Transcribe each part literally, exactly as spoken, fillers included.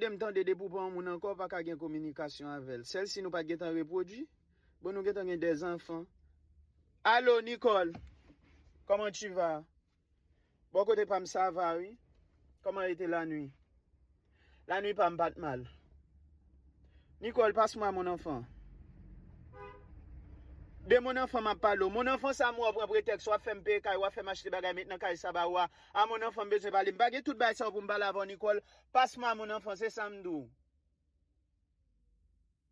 M tande depi w pa yon moun ankò, w pa ka gen kominikasyon avè l. Sèl si nou pa t gentan repwodui, bon, nou gentan gen dèzanfan. Alo, Nicole, comment tu vas? Bò kote pa m, sa va, wi. Kòman rete lanwi? Lanwi pa m pa t mal. Nicole, passe-moi mon enfant. De mon enfant m ap pale w. Mon enfant sa m wè w pran pretèks, w ap fè m peye kay, w ap fè m achte bagay, met nan kay sa ba w a. A mon enfant m bezwen pale. M pa gen tout bagay sa yo pou m pale avè w, Nicole. Passe-moi mon enfant, se sa m di w.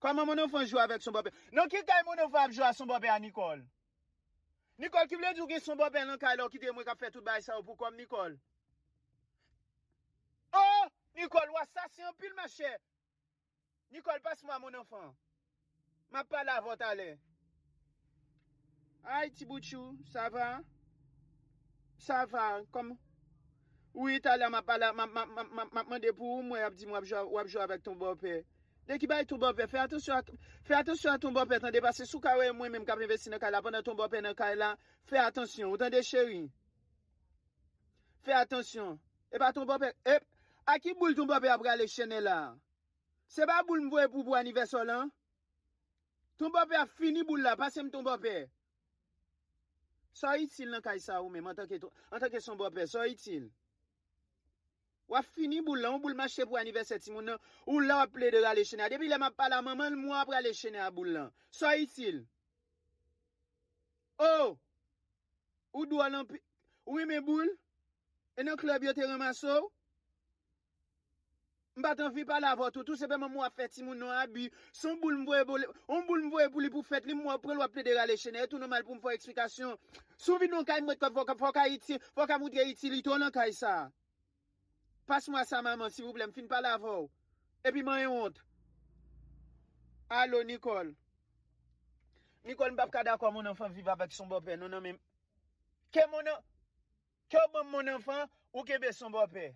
Kòman mon enfant jwe avèk son bòpè? Nan ki kay mon enfant ap jwe a son bòpè a, Nicole? Nicole, ki vle di w gen son bòpè nan kay la, w kite mwen k ap fè tout bagay sa yo pou kò m, Nicole? Oh! Nicole, w asasen anpil, machè. Nicole, passe-moi mon enfant. M ap pale avè w talè. Ay, ti boutchou, sa va? Sa va, kòm... Wi, talè m ap pale, m ap, m ap, m ap, m ap, m ap mande pou ou, m wè y ap di m w ap jwe, w ap jwe avèk ton bòpè. De ki bay ton bòpè? Fè atansyon a, fè atansyon a ton bòpè, tande, paske si w ka wè mwen menm k ap envesti nan kay la, pandan ton bòpè nan kay la, fè atansyon, ou tande, cheri? Fè atansyon. E pa ton bòpè, e, a ki boul ton bòpè ap rale chenè la? Se pa boul m voye pou, pou anivèsè w lan? Ton bòpè ap fini boul la, pase m ton bòpè. Sa w itil nan kay sa ou menm, antanke, antanke son bòpè, sa w itil? W ap fini boul la, yon boul m achte pou anivèsè timoun nan, ou la w ap plede rale chenè a. Depi lè m ap pale a manman l, m wè w ap rale chenè a boul lan. Sa w itil? Oh! Ou dwòl anpi-, ou renmen boul? E nan klèb yo te ranmase w? M pa t anvi pale avè w tou, tou senpleman m wè w ap fè timoun nan abi. Se yon boul m voye pou li, yon boul m voye pou li pou fèt li, m wè w pran l w ap plede rale chenè, e tou nòmal pou m fè w eksplikasyon. Si w vin nan kay mwen, fò, fò, fò w ka iti-, fò w ka montre itilite w nan kay sa. Passe-moi ça, maman, silvouplè, m fin pale avè w. Epi m anyen wont. Alo, Nicole. Nicole, m p ap ka dakò mon enfant viv avèk son bòpè, non, nan men. Ke mon an-, ke w ban m mon enfant, ou kenbe son bòpè.